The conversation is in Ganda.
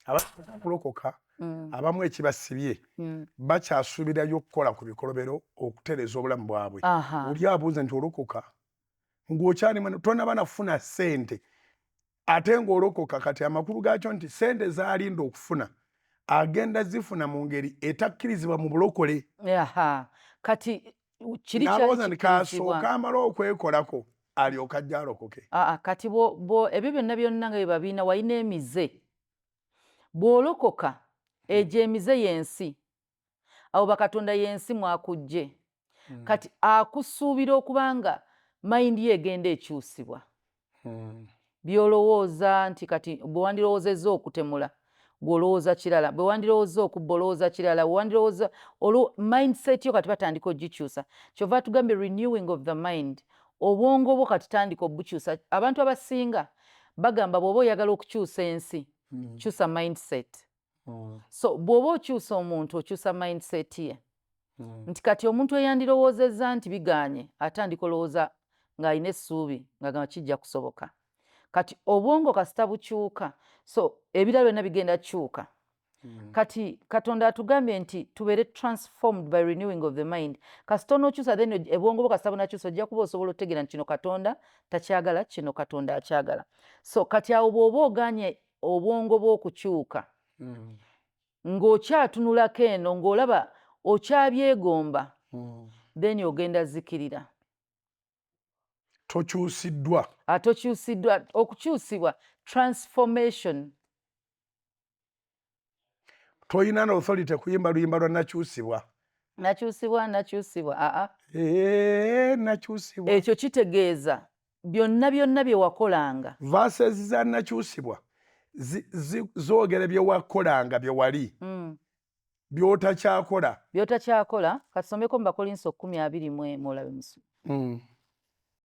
Abakulokoka abamu ekibasibye bakyasuubirayo okukola ku bikolobero okutereeza obulamu bwabwe. Oli abuuza nti olokoka ng'okyali mwana, tonaba nafuna ssente, ate ng'olokoka. Kati amakulu gaakyo nti ssente z'alinda okufuna agenda zifuna mu ngeri etakkirizibwa mu bulokole. Kati kiri nalowooza nti kasooka amala okwekolako alyoka ajja alokoke. Aa, kati bo ebyo byonna byonna nga bye babiina walina emize. Bw'olokoka, egyo emize y'ensi, abo bakatonda y'ensi mwakujje. Kati akusuubira okuba nga mind ye egenda ekyusibwa. By'olowooza nti kati bwe wandirowoozezza okutemula, gw'olowooza kirala, bwe wandirowooza okubba, olowooza kirala, bwe wandirowooza olwo mindset yo kati batandika ogikyusa. Kyova tugambye renewing of the mind. Obwongo bwo kati tandika obukyusa. Abantu abasinga bagamba bw'oba oyagala okukyusa ensi, kyusa mindset. So bw'oba okyusa omuntu, okyusa mindset ye. Nti kati omuntu eyandirowoozezza nti bigaanye, atandika olowooza ng'alina essuubi, ng'agamba kijja kusoboka. Kati obwongo kasita bukyuka, so ebirala byonna bigenda kyuka. Kati Katonda atugambye nti tubeere transformed by renewing of the mind. Kasita onookyusa, then obwongo bwo kasita bunakyusa, ojja kuba osobola otegeera nti kino Katonda takyagala, kino Katonda akyagala. So kati awo bw'oba ogaanye obwongo bw'okukyuka, ng'okyatunulako eno, ng'olaba okyabyegomba, then ogenda zikirira. Tokyusiddwa. Atokyusiddwa. Okukyusibwa, transformation. Toyina na authority kuyimba luyimba lwa nakyusibwa. Nakyusibwa, nakyusibwa, aa. Nakyusibwa. Ekyo kitegeeza byonna byonna bye wakolanga. Verses za nakyusibwa zoogera bye wakolanga, bye wali by'otakyakola. By'otakyakola. Katusomeko mu Bakolinso 10:21, olabe musu.